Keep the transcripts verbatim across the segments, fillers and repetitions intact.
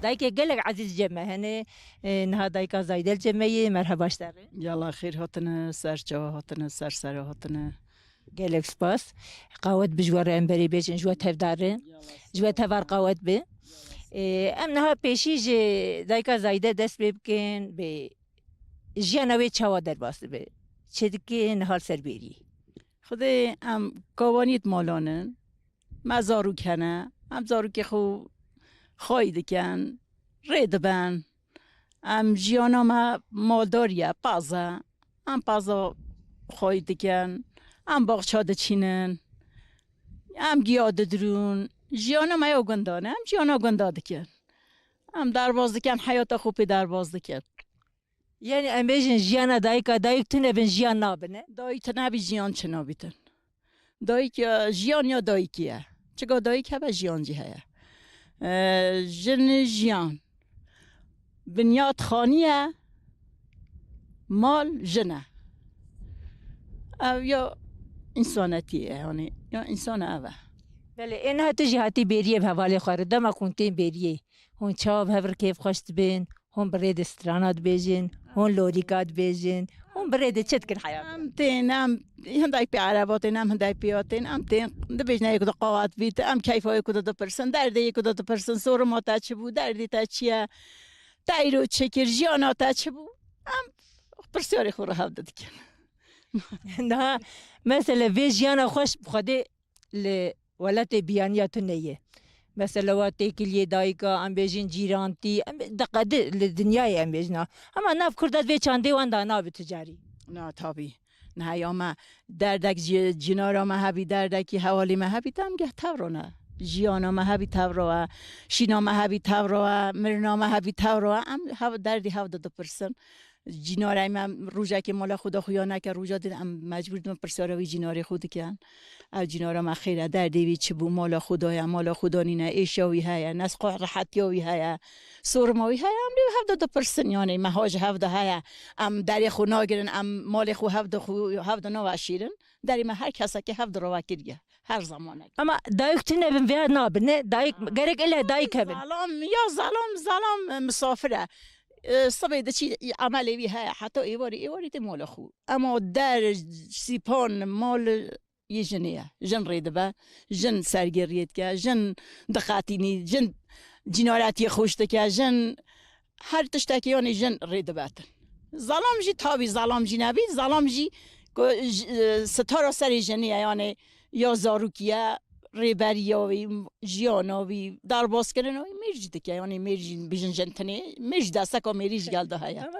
Dayikê gelek ezîz cem me hene. E, niha dayika Zayde li cem me yê. Merheba ji te re. Yala xêr hatine, ser çawa hatine, ser sera hatine. Gelek spas. Qawet bi ji we re em berê bêjin, ji we tevdar in. Ji we tevar qawet bi. E, em niha pêşî ji dayika Zayde dest pê bikin, bê jiyana wê çawa derbas dibe? Çi dike niha li ser bêrî? Xwedê em kawanî di malan in. Me zarok hene. Em zarokê xwe xwayî dikin. Rê dibin. Em jiyana me maldar ye, paz e. Em paza xwayî dikin. Em baxça diçînin. Em giya didirûn. Jiyana me ya gunda ne. Em jiyana gunda dikin. Em derbas dikin, heyata xwe pê derbas dikin. Yani em bêjin jiyana dayika, dayik tune bin jiyan nabine. Dayik tune bin jiyan çi nabîtin? Dayik ya, jiyan ya dayikî ye. Çika dayik hebe jiyan jî heye. Ee, jin jiyan. Binyat xaniye, mal jin e. Ev ya însanetî ye, yani ya însan ev e. Belê, ê niha tu jî hatî bêriyê bi hevalê xwe re, dema ku hûn tên bêriyê, hûn çawa bi hev re kêfxweş dibin, hûn bi rê de strana dibêjin, hûn lorîka dibêjin, hûn bi rê de çi dikin heyatê? Em tên, em hindek pê ereba tên, em hindek pêya tên, em tên, dibêjin yê ku de qawet bît, em keyfa yê ku de dipirsin, derdê yê ku de dipirsin, sorima te çi bû, derdê te çi ye, te îro çi kir, jiyana te çi bû, em pirsyarê xwe re hev de dikin. Niha, mesele vê jiyana xweş bi Xwedê li welatê biyaniya tune ye. Mesela wa têkiliyê dayika, em bêjin cîrantî, em diqedi li dinyayê em bêjin ha. Hema nav Kurda vê çandê wan da nabe tu carî. Na, tabî. Niha ya me derdek ji cinara me hebî, derdekî hewalî me hebî, te em geh tevro ne. Jiyana me hebî tevro e, şîna me hebî tevro e, mirina me hebî tevro e. Em hev, derdî hev de dipirsin. Cînarê me rojekê mala xwe de xuya neke, roja din em mecbûr dibin pirsyara wî cînarê xwe dikin. Ev cînara me xêr e, derdê wî çi bû, mala xwe daye, mala xwe danîne, êşa wî heye, nesqa rehetiya wî heye, sorima wî heye, em lê hev de dipirsin, yanî meha ji hev de heye, em derê xwe nagirin, em malê xwe hev de xwe, hev de naveşîrin, derê me her kesekê hev de rava kiriye. Her zamanek. Ama dayik tune bin vêya nabin, ne? Dayik, gerek ile dayik hebin. Zalam, ya zalam, zalam, e, misafir e. E, sibê diçî, emelê wî heye, heta êvarî, êvarî tê mala xwe. Ema der, sîpan, mal yê jinê ye. Jin rê dibe, jin sergêriyê dike, jin diqetînî, jin cînaretiyê xweş dike, jin her tiştekî yanî jin rê dibetin. Zalam jî tabî zalam jî nebî, zalam jî ku j-, e, sitara serê jinî ye, yanî ya zarokî ye, rêberiya wî, jiyana wî, derbazkirina wî mêr jî dike, yanî mêr jî bijin jin tinê, mêr jî desteka mêrî ji gel de heye. Ama,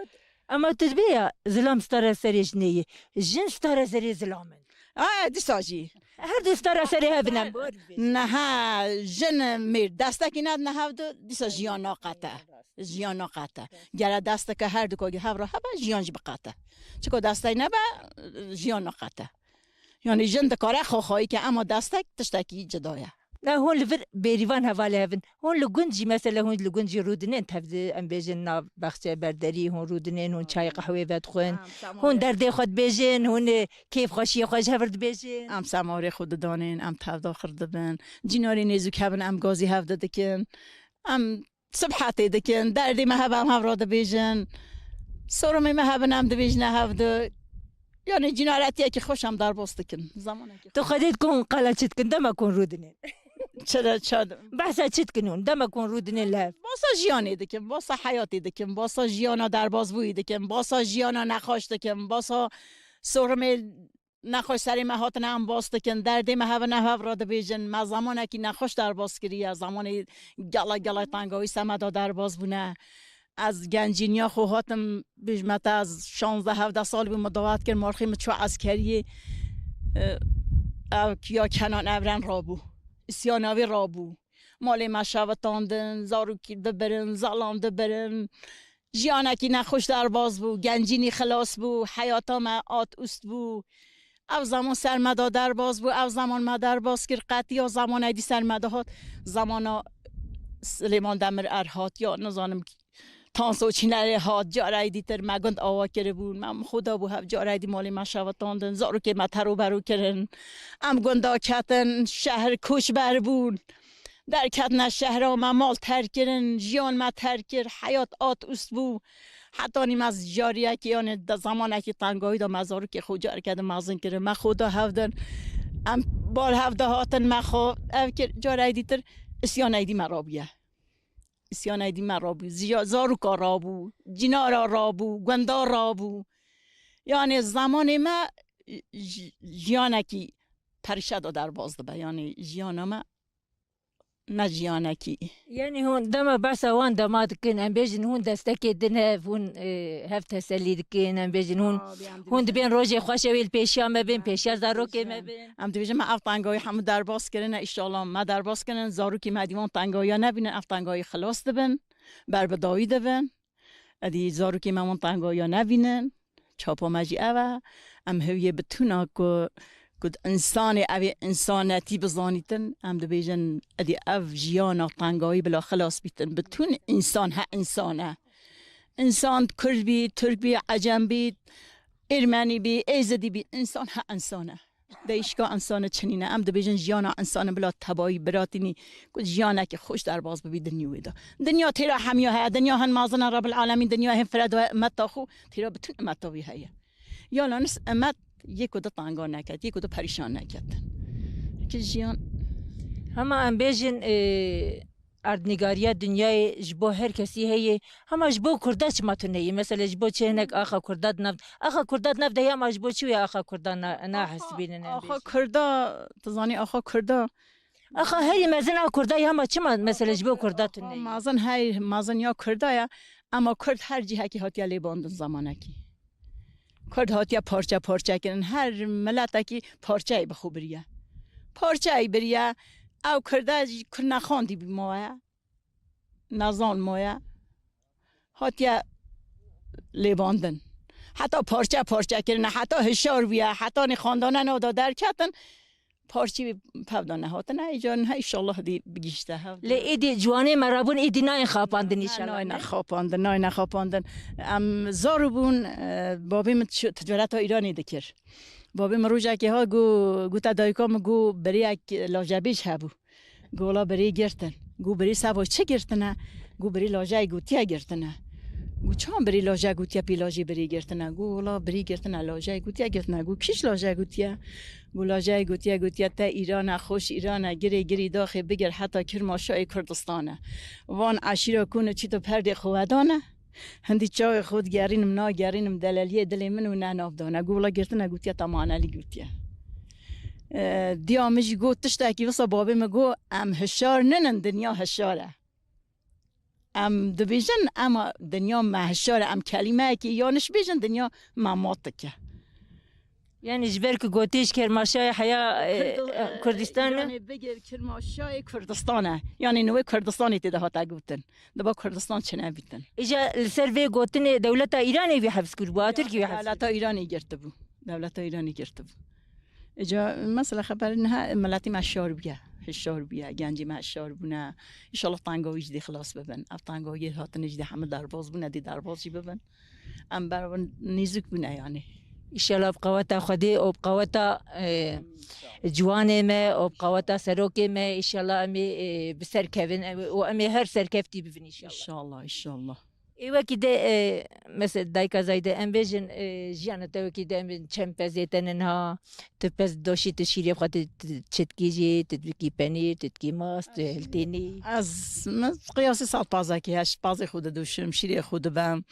ama tu dibê ya zilam stara serê jinê ye, jin stara serê zilam in. Ha, dîsa jî. Her du stara serê hev in em bor bibêjin. Niha jin mêr destekî nedine hev du, dîsa jiyan naqete. Jiyan naqete. Gere desteke her du kogî hev re hebe, jiyan jî biqete. Çiko destek nebe, jiyan naqete. Yanî jin dikare xwe xwayî ke, ema destek tiştekî cida ye. Ne hûn li vir bêrîvan hevalê hev in. Hûn li gund jî, mesela hûn li gund jî rûdinên tev di, em bêjin nav baxçe berderî, hûn rûdinên, hûn çay qehwê vedixwin. Em Hûn sema derdê xwe dibêjin, hûn, e, kêfxweşiyê xwe ji hev re dibêjin. Em semarê xwe didanên, em tevda xir dibin. Cînarê nêzûk hebin, em gazî hev de dikin. Em sibhetê dikin, derdê me hebe em hev re dibêjin. Sorumê me hebin em dibêjine hev de. Yanî cînaretiyekî xweş em derbas dikin. Zamanekî Tu xwedê dikin qala çi dikin, dema ku hûn rûdinên? Çira çad. Behsa çi dikin hûn, dema ku hûn rûdinên li hev? Basa jiyanê dikin, basa heyatê dikin, basa jiyana derbasbûyî dikin, basa jiyana nexweş dikin, basa sorumê nexweş serê me hatine em bas dikin, derdê me hev in hev re dibêjin. Me zamanekî nexweş derbas kiriye, zamanê gela gela tengawî se me da derbas bûne. Ez gencîniya xwe hatim, bijme te ez şazdeh hevdeh sal bû, min dawet kir, malxê min çû eskeriyê. E, ev ya Kenan Evren rabû. Îsyana wî rabû. Malê me şevitandin, zarokî dibirin, zalam dibirin. Jiyanekî nexweş derbas bû, gencînî xilas bû, heyata me at ust bû. Ev zaman ser me da derbas bû, ev zaman me derbas kir, qetiya zamanekî ser me dihat. Zamana Silêman Demir Er hat, ya nizanim Tanso Çînerê hat, carayê dîtir me gund awa kiribûn, me xwe dabû hev, carayê dî malê me şevitandin, zarokê me tero bero kirin. Em gunda ketin, şehr koçber bûn. Derketine şehra me, mal terk kirin, jiyan me terk kir, heyat hat ûst bû. Hetanî me cariyekî, yanê de zemanekî tengayî de me zarokê xwe careke di mezin kirin. Me xwe da hevdin. Em bar hevda hatin, me xwe ev kir, carek dîtir îsyanekî dî me rabûye. Îsyanekî dî me rabû. Ziya-, zaroka rabû, cînara rabû, gunda rabû. Yanê zemanê me ji-, jiyanekî perîşe de derbas dibe. Yanê jiyana me ne jiyanekî. Yanî hûn dema behsa wan dema dikin, em bêjin hûn destekê din hev, hûn, e, hev tesellî dikin, em bêjin hûn, Tabii, em hûn dibêjin. Dibên rojê xweş ew ê li pêşiya me bên, pêşiya zarokê me bên. Em dibêjin me ev tengayî hemû derbas kirine, îşallah me derbas kirin, zarokê me dîwan tengayiya nebînin, ev tengayî xilas dibin, ber bi dawî dibin. Edî zarokê me wan tengayiya nebînin. Çapa me jî ev e. Em hewiyê bi tuna ku, ku di însanê ev ê însanetî bizanîtin. Em dibêjin, edî ev jiyana tengayî bila xilas bîtin. Bi tun însan he însan e. Însan Kurd bî, Tirk bî, Ecem bî, Ermenî bî, Êzidî bî, însan he însan e. Deyişka însanê çi nîne. Em dibêjin jiyana însanê bila tebayî, biratînî, ku jiyanekî xweş derbas bibî dinyê wê de. Dinya têra hemiya heye. Dinya hin mezin e, Rebbil Alemîn dinya hin firede wê umeta xwe, têra bi tun umeta wî heye. Yala nis umet yê ku di tanga neket, yê ku di perîşan neket. Ki jiyan Hema em bêjin, e, erdnîgariya dinyayê ji bo her kesî heye. Hema ji bo Kurda çima tune ye? Mesela ji bo çi hinek axa Kurda di nav, axa Kurda di nav de ye, hema ji bo çi wê axa Kurda na-, nahesibînin em Axa bêjin? Kurda, tu zanî axa Kurda. Axa herî mezin a Kurda ye, hema çima mesela ji bo Kurda tune ye? Mezin hey, mezin ya Kurda ye. Ama Kurd her cihekî hatiye lêbandin zamanekî. Kurd hatiye parçe parçe kirin. Her miletekî parçeyê bi xwe biriye. Parçeyê biriye. Ew Kurda jî ku nexwandî bî maye. Nezan maye. Hatiye lêbandin. Heta parçe parçe kirine, heta hişar bûye, heta nê xandane nava de derketin, parçî pevda nehatine, îca niha îşallah dî bigihîşte hev. Lê êdî ciwanê me rabûn, êdî nayên xapandin Ne, îşallah, nayne ne? Xapandin, nayne xapandin. Em zar bûn, e, babê min çi-, ticareta Îranê dikir. Babê min rojekê ha got, gote dayika min got, birêyek lajebêj hebû. Got, wela birê girtin. Got, birê seba çi girtine? Got, birê lajeyê gotiye girtine. Got, çawan birê laje gotiye, pê lajê birê girtine? Got, wela birê girtine, lajeyê gotiye girtine. Got, kî ji lajeyê gotiye? Got, lajeyê gotiye, gotiye, te Îran e, xweş Îran e, girê girî daxê bigir heta Kirmaşayê Kurdistan e. Van eşîra kûn û çît û perdê xwe wedane. Hindî çaxê xwe digerînim, nagerînim, deleliyê dilê min û ne navdane. Got, wela girtine, gotiye, te manelî gotiye. E, diya min jî got, tiştekî wisa babê min got, em hişar ninin, dinya hişar e. Em dibêjin, ema dinya me hişar e, em kelîmeyekî yaniş bêjin, dinya me mat dike. Yanî ji ber ku gotî ji Kermaşayê heya, e, Kurdu-, e, Kurdistan e? Îranê bigir Kirmaşayê Kurdistan e. Yanî nû wê Kurdistanê tê de hate gotin. Diba Kurdistan çi nebîtin. Îja li ser vê gotinê dewleta Îranê wî hefz kiribû, a Tirkî wî hefz kiribû? Dewleta Îranê girtibû. Dewleta Îranê girtibû. Îca mesela xeber niha miletî me şar bûye. Hişar bûye. Gencî me hişar bûne. Înşallah tengawî jî dê xilas bibin. Ev tengawiyê hatine jî dê hemû derbas bûne, dê derbas jî bibin. Em ber nêzîk bûne yanî. Îşallah bi qeweta Xwedê û bi qeweta, e, ciwanê me û bi qeweta serokê me, îşallah em ê, e, bi ser kevin, em ê, û em ê her serkeftî bibin îşallah. Îşallah, îşallah. Ê wekî de, e, mesela dayika Zayde em bêjin, e, jiyana te wekî de em bêjin çend pezê te niha, tu pez doşî, tu şîrê xwe, tu, tu çitkî jî, tu dikî penîr, tu dikî mas, tu hiltînî. Ez, min qiyasî sal pazekî heşt pazê xwe didoşim, şîrê xwe dibem.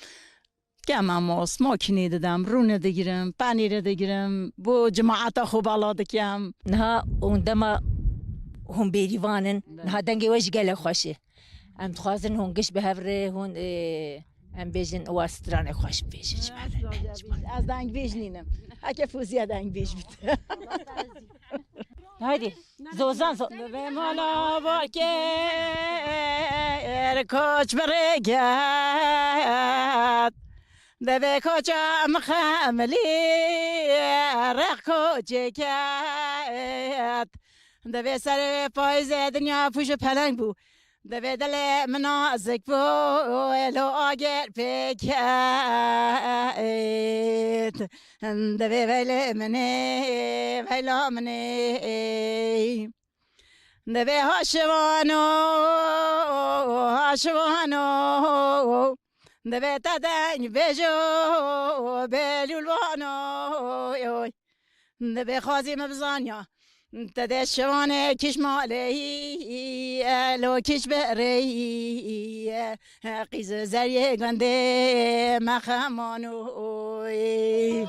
Kema mos, makînê didem, rûne digirim, penîrê digirim, bo cemaeta xwe bala dikem. Niha hûn dema hûn bêrîvan in, Be. Niha dengê we jî gelek xweş e. Em dixwazin hûn giş bi hev re, hûn, ê, em bêjin, wa stranek xweş bibêjin ji me re. Ez dengbêj nînim. Heke Fûziye dengbêj bît. Haydi. Zozan zo- Li vê mala bakêr koç bi rê ket. Di vê koça mixemilî rex koçê ket. Di vê serê payîzê dinya pûj û peleng bû. Di vê dilê min nazik bû, êlo agir pê ket. Di vê veylê min ê, veyla min ê. Divê haşivano, haşivano, divê te deng bêjo, bêlûlvano, divê xwazî min bizanya. Te dê şivanê kîş malê ye, lo kîş berê ye, qîz û zeriyê gundê me xemano ye.